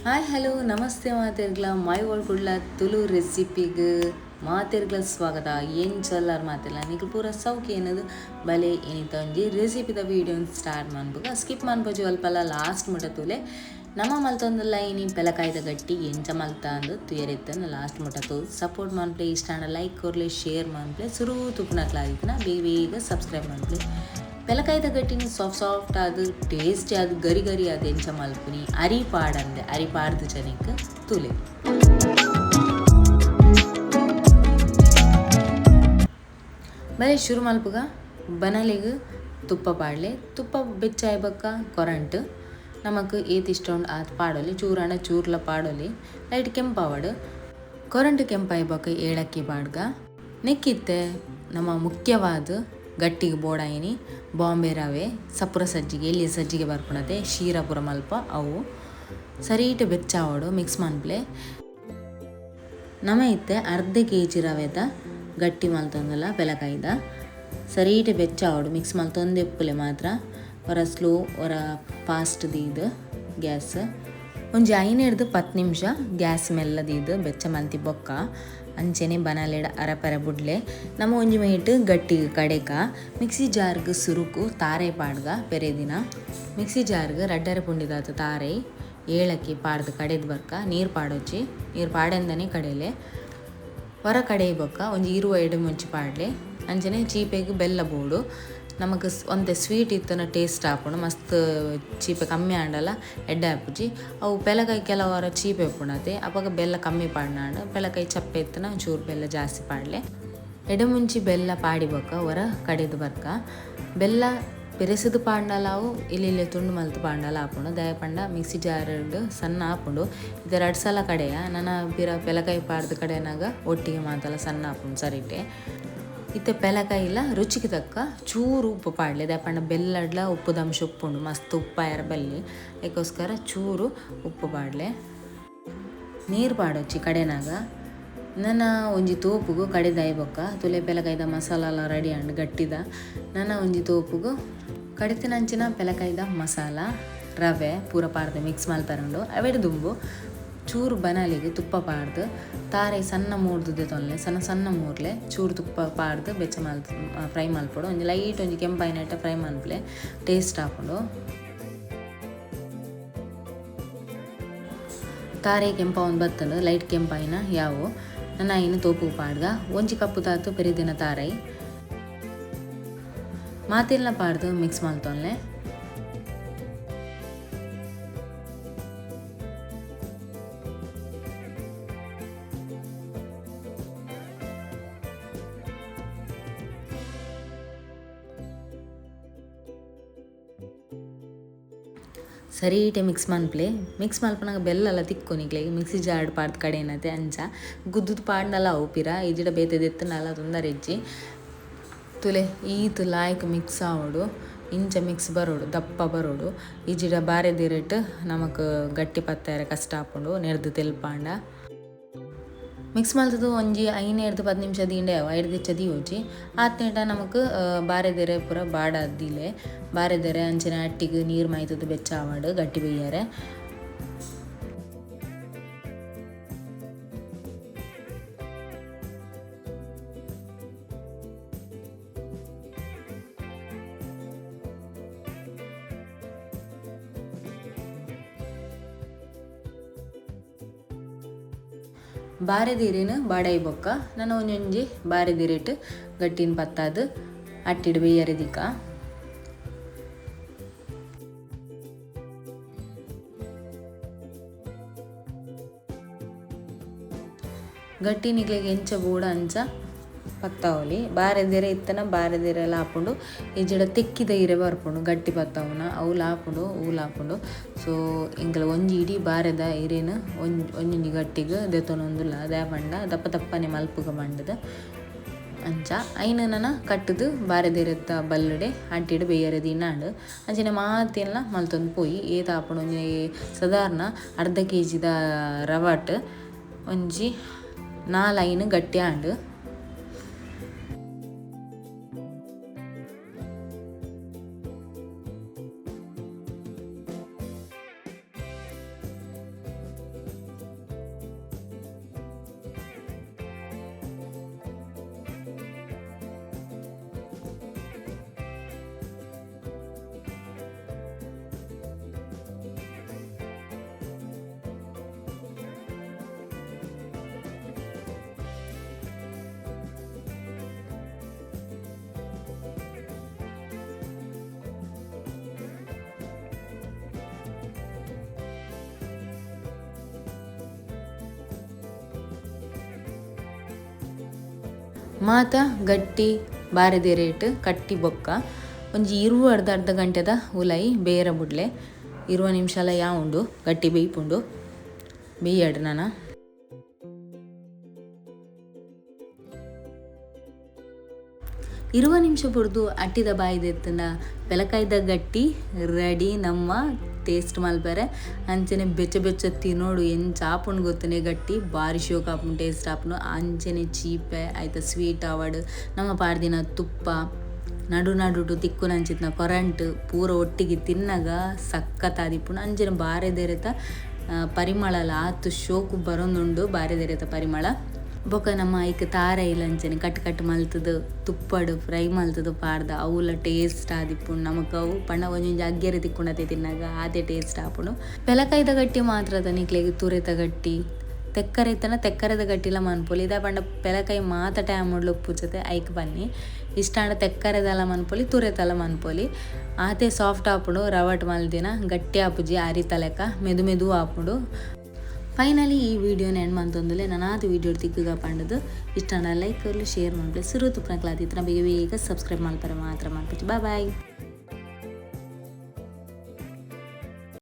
Hi hello ನಮಸ್ತೆ ಮಾತೆರ್ಗ್ಲ my world Kudla Tulu ರೆಸಿಪಿಗ್ ಮಾತೆರ್ಗ್ಲ ಸ್ವಾಗತ. ಎಂಚಲ್ಲಾರ್ ಮಾತೆರ್ಲ ನಿಕುಲು ಪೂರ ಸೌಖ್ಯ ಏನದು ಬಲೆ ಏನಿತ ಒಂಜಿ ರೆಸಿಪಿದ ವೀಡಿಯೋ ಸ್ಟಾರ್ಟ್ ಮನ್ಪುಗ ಸ್ಕಿಪ್ ಮನ್ಪುಜಿ ಅಲ್ಪಲ ಲಾಸ್ಟ್ ಮುಟ ತೂಲೆ. ನಮ್ಮ ಮಲ್ತೊಂದುಲ್ಲ ಇನಿ ಪೆಲಕಾಯ್ದ ಗಟ್ಟಿ ಎಂಚ ಮಲ್ತ ಅಂದ್ ತುಯರೆತ್ತನ ಲಾಸ್ಟ್ ಮುಟ ತೂ ಸಪೋರ್ಟ್ ಮನ್ಪುಲೆ, ಇಷ್ಟ ಆಂಡ ಲೈಕ್ ಕೊರ್ಲೆ, ಶೇರ್ ಮನ್ಪುಲೆ, ಸುರು ತುಪ್ಪುನಕ್ಲಾದಿತ್ತನ ಬೇಗ ಬೇಗ ಸಬ್ಸ್ಕ್ರೈಬ್ ಮನ್ಪುಲೆ. ಪೆಲಕಾಯ್ದ ಗಟ್ಟಿನ ಸಾಫ್ಟ್ ಸಾಫ್ಟ್ ಆದ್ ಟೇಸ್ಟಿ ಆದ್ ಗರಿ ಗರಿ ಆದ್ ಎಂಚ ಮಲ್ಪುನಿ ಅರಿ ಪಾಡಂದೆ ಅರಿ ಪಾಡ್ದು ಜನಕ್ಕೆ ತುಲೆ. ಬಲೆ ಶುರು ಮಲ್ಪುಗ. ಬನಲೆಗ್ ತುಪ್ಪ ಪಾಡ್ಲೆ, ತುಪ್ಪ ಬೆಚ್ಚಾಯ ಬೊಕ್ಕ ಕೊರಂಟ್ ನಮಕ್ ಏತ್ ಇಷ್ಟ ಉಂಡು ಆತ್ ಪಾಡೊಲಿ, ಚೂರಾಂಡ ಚೂರ್ಲ ಪಾಡೊಲಿ, ಲೈಟ್ ಕೆಂಪಾವಡ್. ಕೊರಂಟ್ ಕೆಂಪಾಯಿ ಬೊಕ್ಕ ಏಳಕ್ಕಿ ಪಾಡ್ಗ. ನೆಕ್ಕಿತ್ತೆ ನಮ್ಮ ಮುಖ್ಯವಾದ ಗಟ್ಟಿಗೆ ಬೋಡಾಯಿನಿ ಬಾಂಬೆ ರವೆ, ಸಪುರ ಸಜ್ಜಿಗೆ, ಎಲ್ಲಿ ಸಜ್ಜಿಗೆ ಬರ್ಪುಣತೆ ಶೀರ ಪೂರ ಮಲ್ಪ ಅವು ಸರೀಟ್ ಬೆಚ್ಚಾವಡು ಮಿಕ್ಸ್ ಮನ್ಪುಲೆ. ನಮ ಇತ್ತೆ ಅರ್ಧ ಕೆ ಜಿ ರವೆದ ಗಟ್ಟಿ ಮಲ್ತೊಂದುಲ್ಲ ಪೆಲಕಾಯ್ದ ಸರೀಟ್ ಬೆಚ್ಚಾವಡು ಮಿಕ್ಸ್ ಮಲ್ತೊಂದು ಇಪ್ಪುಲೆ ಮಾತ್ರ ಒರ ಸ್ಲೋ ಒರ ಫಾಸ್ಟ್ ದೀದ್ ಗ್ಯಾಸ್ ಒಂಜಿ 5 10 ನಿಮಿಷ ಗ್ಯಾಸ್ ಮೆಲ್ಲ ದೀದ್ ಬೆಚ್ಚ ಮಲ್ತಿ ಬೊಕ್ಕ ಅಂಚೆನೆ ಬನಲೆಡ್ ಅರಪರೆ ಬುಡ್ಲೆ. ನಮ್ಮ ಒಂಜಿ ಮೈಟ್ ಗಟ್ಟಿಗೆ ಕಡೆಕ ಮಿಕ್ಸಿ ಜಾರ್ಗ್ ಸುರುಕು ತಾರೆ ಪಾಡ್ಗ ಪೆರೆದಿನ ಮಿಕ್ಸಿ ಜಾರ್ಗ್ ರಡ್ಡರೆ ಪುಂಡಿದಾತ ತಾರೆ ಏಳಕ್ಕಿ ಪಾಡ್ದು ಕಡೆದ್ ಬರ್ಕ ನೀರು ಪಾಡೊಚ್ಚಿ, ನೀರು ಪಾಡೆಂದನೆ ಕಡೆಲೆ ಹೊರ ಕಡೆ ಬೊಕ್ಕ ಒಂಜಿ 20 ಎಡೆ ಮುಂಚಿ ಪಾಡ್ಲೆ. ಅಂಚನೆ ಚೀಪೆಗ್ ಬೆಲ್ಲ ಬೋಡು, ನಮಕ್ ಒಂತೆ ಸ್ವೀಟ್ ಇತ್ತನ ಟೇಸ್ಟ್ ಆಪುಂಡು, ಮಸ್ತ್ ಚೀಪೆ ಕಮ್ಮಿ ಆಂಡಲ ಎಡ್ಡೆ ಆಪುಜಿ. ಅವು ಪೆಲಕಾಯಿ ಕೆಲವರ ಚೀಪೆ ಉಪ್ಪುಂಡತೆ ಅಪಗ ಬೆಲ್ಲ ಕಮ್ಮಿ ಪಾಡ್ನಾಂಡ, ಪೆಲಕಾಯಿ ಚಪ್ಪೆ ಇತ್ತನ ಚೂರು ಬೆಲ್ಲ ಜಾಸ್ತಿ ಪಾಡ್ಲೆ. ಎಡೆಮುಂಚಿ ಬೆಲ್ಲ ಪಾಡಿ ಬೊಕ್ಕ ಹೊರ ಕಡೆದು ಬರ್ಕ ಬೆಲ್ಲ ಪೆರೆಸುದು ಪಾಡ್ಂಡಲ ಅವು ಇಲ್ಲಿ ತುಂಡು ಮಲ್ತ್ ಪಾಡ್ಂಡಲ ಆಪುಂಡು. ದಾಯೆ ಪಂಡ ಮಿಕ್ಸಿ ಜಾರ್ಡ್ ಸಣ್ಣ ಆಪುಂಡು, ಇತ್ತೆ ರಡ್ಡ್ ಸಲ ಕಡೆಯ ನನ ಪಿರ ಪೆಲಕಾಯಿ ಪಾಡ್ದು ಕಡೆನಾಗ ಒಟ್ಟಿಗೆ ಮಾತಲ ಸಣ್ಣ ಆಪುಂಡು ಸರಿಟೆ. ಇತ್ತೆ ಪೆಲಕಾಯಿಲ ರುಚಿಗೆ ತಕ್ಕ ಚೂರು ಉಪ್ಪು ಪಾಡ್ಲೆ, ದಾಯೆ ಪಂಡ ಬೆಲ್ಲಡ್ಲ ಉಪ್ಪುದ ಅಂಶ ಉಪ್ಪುಂಡು, ಮಸ್ತ್ ಉಪ್ಪಾಯರ ಬಲ್ಲಿ, ಅದಕ್ಕೋಸ್ಕರ ಚೂರು ಉಪ್ಪು ಪಾಡ್ಲೆ. ನೀರು ಪಾಡೊಚ್ಚಿ ಕಡೆನಾಗ ನನ ಒಂಜಿ ತೋಪುಗು ಕಡೆದಾಯಿ ಬೊಕ್ಕ ತುಲೆ ಪೆಲಕಾಯ್ದ ಮಸಾಲ ರೆಡಿ ಆಂಡ್ ಗಟ್ಟಿದ. ನನ ಒಂಜಿ ತೋಪುಗು ಕಡೆತಿನಂಚಿನ ಪೆಲಕಾಯ್ದ ಮಸಾಲ ರವೆ ಪೂರ ಪಾಡ್ದು ಮಿಕ್ಸ್ ಮಲ್ಪೆರುಂಡು. ಅವೆಡ್ ದುಂಬು ಚೂರು ಬನಲೆಗ್ ತುಪ್ಪ ಪಾಡ್ದು ತಾರೆ ಸಣ್ಣ ಮೂರ್ದು ದೆತೊನ್ಲೆ, ಸಣ್ಣ ಸಣ್ಣ ಮೂರ್ಲೆ ಚೂರು ತುಪ್ಪ ಪಾಡ್ದು ಬೆಚ್ಚ ಮಲ್ತ್ ಫ್ರೈ ಮಲ್ಪೊಡು. ಒಂಜಿ ಲೈಟ್ ಒಂಜಿ ಕೆಂಪಾಯಿನೆಟ್ಟ ಫ್ರೈ ಮನ್ಪುಲೆ, ಟೇಸ್ಟ್ ಆಪುಂಡು. ತಾರೆ ಕೆಂಪಾವೊಂದು ಬತ್ತುಂಡು, ಲೈಟ್ ಕೆಂಪಾಯಿನ ಯಾವು ನನ ಐನ್ ತೋಪುಗು ಪಾಡ್ಗ. ಒಂಜಿ ಕಪ್ಪು ತಾತು ಪೆರಿದಿನ ತಾರೈ ಮಾತೆಲ್ಲ ಪಾಡ್ದು ಮಿಕ್ಸ್ ಮಲ್ತೊನ್ಲೆ. ಸರೀಟೆ ಮಿಕ್ಸ್ ಮನ್ಪುಲೆ. ಮಿಕ್ಸ್ ಮಲ್ಪುನಗ ಬೆಲ್ಲಲ ತಿಕ್ಕು ನಿಕ್ಲೆಗ್ ಮಿಕ್ಸಿ ಜಾರ್ಡ್ ಪಾಡ್ದು ಕಡೆನತೆ ಅಂಚ ಗುದ್ದುದು ಪಾಡ್ಂಡಲ ಅವು ಪಿರ ಇಜ್ಜಿಡ ಬೇತೆ ದೆತ್ತುಂಡಲ ತೊಂದರೆ ಇಜ್ಜಿ. ತುಲೆ ಈತ್ ಲಾಯ್ಕ್ ಮಿಕ್ಸ್ ಆವೊಡು, ಇಂಚ ಮಿಕ್ಸ್ ಬರೋಡು, ದಪ್ಪ ಬರೋಡು. ಇಜ್ಜಿಡ ಬಾರೆದಿರೆಟ್ ನಮಕ್ ಗಟ್ಟಿ ಪತ್ತೆರೆ ಕಷ್ಟ ಆಪುಂಡು ನೆರ್ದು ತೆಲ್ಪಾಂಡ. ಮಿಕ್ಸ್ ಮಲ್ತುದು ಒಂಜಿ 5 10 ನಿಮಿಷ ದೀಂಡೆ ಅವು ಐಡ್ದ್ ಎಚ್ಚ ದೀವೊಚಿ. ಆತ್ನೇಟ ನಮಕ್ ಬಾರೆದಿರೆ ಪೂರ ಬಾಡ ದೀಲೆ ಬಾರೆದಿರೆ ಅಂಚನೆ ಅಟ್ಟಿಗ್ ನೀರು ಮೈತುದು ಬೆಚ್ಚ ಆವಡ್ ಗಟ್ಟಿ ಬೆಯ್ಯರೆ. ಬಾರೆದಿರಿನ ಬಾಡಾಯಿ ಬೊಕ್ಕ ನನ ಒಂಜೊಂಜಿ ಬಾರೆದಿರಿಟ್ ಗಟ್ಟಿನ ಪತ್ತಾದ್ ಅಟ್ಟಿಡ್ ಬೆಯ್ಯರೆ ದಿಕ್ಕ. ಗಟ್ಟಿ ನಿಕ್ಲೆಗ್ ಎಂಚ ಬೋಡ ಅಂಚ ಪತ್ತಾವೊಲಿ. ಬಾರೆದಿರೆ ಇತ್ತನ ಬಾರೆದಿರೆಲ ಆಪುಂಡು, ಇಜ್ಜಿಡ ತೆಕ್ಕಿದ ಇರೆ ಬರ್ಪುಂಡು ಗಟ್ಟಿ ಪತ್ತಾವುನ ಅವುಲ ಆಪುಂಡು ಊಲ ಆಪುಂಡು. ಸೊ ಎಂಕಲ ಒಂಜಿ ಇಡೀ ಬಾರೆದ ಇರೆನ್ ಒಂಜೊಂಜಿ ಗಟ್ಟಿಗ್ ದೆತೊನೊಂದುಲ್ಲ, ದಾಯೆ ಪಂಡ ದಪ್ಪ ದಪ್ಪನೆ ಮಲ್ಪುಗ ಪಂಡುದು ಅಂಚ ಐನ್ ನನ ಕಟ್ಟುದು ಬಾರೆದಿರೆತ್ತ ಬಲ್ಲುಡೆ ಅಟ್ಟಿಡ್ ಬೆಯ್ಯರೆ ದೀನಾಂಡ್. ಅಂಚನೆ ಮಾತೆಲ್ಲ ಮಲ್ತೊಂದು ಪೋಯಿ ಏತ್ ಆಪುಂಡು ಒಂಜಿ ಸಾಧಾರಣ ಅರ್ಧ ಕೆ ಜಿದ ರವಾಟ್ ಒಂಜಿ 4-5 ಗಟ್ಟಿ ಆಂಡ್. ಮಾತ ಗಟ್ಟಿ ಬಾರೆದಿರೆಟ್ ಕಟ್ಟಿ ಬೊಕ್ಕ ಒಂಜಿ 20 ಅರ್ಧ ಅರ್ಧ ಗಂಟೆದ ಉಲಾಯಿ ಬೇರ ಬುಡ್ಲೆ. 20 ನಿಮಿಷಲ ಯಾವುಂಡು ಗಟ್ಟಿ ಬೇಯ್ಪುಂಡು ಬೇಯಡ್ ನನ. 20 ನಿಮಿಷ ಬುಡ್ದು ಅಟ್ಟಿದ ಬಾಯಿದೆತ್ತುಂಡ ಪೆಲಕಾಯ್ದ ಗಟ್ಟಿ ರೆಡಿ. ನಮ್ಮ ಟೇಸ್ಟ್ ಮಲ್ಪೆರೆ ಅಂಚನೆ ಬೆಚ್ಚ ಬೆಚ್ಚ ತಿನ್ನೋಡು ಎಂಚ ಆಪುಂಡು ಗೊತ್ತನೆ ಗಟ್ಟಿ ಬಾರಿ ಶೋಕ್ ಆಪುಂಡು ಟೇಸ್ಟ್ ಆಪುಂಡು. ಅಂಚನೆ ಚೀಪೆ ಐತ ಸ್ವೀಟ್ ಆವಡ್ ನಮ್ಮ ಪಾಡ್ದಿನ ತುಪ್ಪ ನಡು ನಡುಟು ತಿಕ್ಕುನಂಚಿತ್ತಿನ ಕೊರಂಟ್ ಪೂರ ಒಟ್ಟಿಗೆ ತಿನ್ನಗ ಸಕ್ಕತ್ತಾದಿಪ್ಪುಂಡು. ಅಂಚನೆ ಬಾರೆದೆರೆತ ಪರಿಮಳಲ ಆತ್ ಶೋಕು ಬರೊಂದುಂಡು ಬಾರೆದೆರೆತ ಪರಿಮಳ. ಬೊಕ ನಮ್ಮ ಐಕ್ ತಾರೈಲ ಅಂಚನೆ ಕಟ್ ಕಟ್ ಮಲ್ತುದು ತುಪ್ಪಡು ಫ್ರೈ ಮಲ್ತುದು ಪಾಡ್ದ ಅವುಲ ಟೇಸ್ಟ್ ಆದಿಪ್ಪುಂಡು. ನಮಕ್ ಅವು ಪಂಡ ಒಂಜೊಂಜಿ ಅಗ್ಗೆರೆ ತಿಕ್ಕುಂಡತೆ ತಿನ್ನಗ ಆತೆ ಟೇಸ್ಟ್ ಆಪುಂಡು. ಪೆಲಕಾಯ್ದ ಗಟ್ಟಿ ಮಾತ್ರ ನಿಕ್ಲೆಗ್ ತುರೆತ ಗಟ್ಟಿ ತೆಕ್ಕರೆ ಇತ್ತನ ತೆಕ್ಕರೆದ ಗಟ್ಟಿಲ ಮನ್ಪೊಲಿ. ಇದ ಪಂಡ ಪೆಲಕಾಯಿ ಮಾತ ಟೈಮ್ ಉಪ್ಪುಜತೆ ಐಕ್ ಬನ್ನಿ ಇಷ್ಟಾಂಡ ತೆಕ್ಕರೆದಲ ಮನ್ಪೊಲಿ ತುರೆತಲ ಮನ್ಪೊಲಿ. ಆತೆ ಸಾಫ್ಟ್ ಆಪುಂಡು ರವಟ್ ಮಲ್ದಿನ ಗಟ್ಟಿ ಆಪುಜಿ ಅರಿತ ಲೆಕ್ಕ ಮೆದು ಮೆದು ಆಪುಂಡು. ಫೈನಲಿ ಈ ವಿಡಿಯೋನ ಎಂಡ್ ಮಂತೊಂದುಲ್ಲೆ. ನನಾತ್ ವಿಡಿಯೋ ತಿಕ್ಕುಗ ಪಂಡುದು ಇಷ್ಟಾಂಡ ಲೈಕ್ ಕೊರ್ಲೆ ಶೇರ್ ಮನ್ಪುಲೆ ಸುರು ತುಪ್ಪುನಕುಲು ಆದಿತ್ತಿನ ಬೇಗ ಬೇಗ ಸಬ್ಸ್ಕ್ರೈಬ್ ಮಲ್ಪರೆ ಮಾತ್ರ ಮನ್ಪುಜಿ. Boy boy.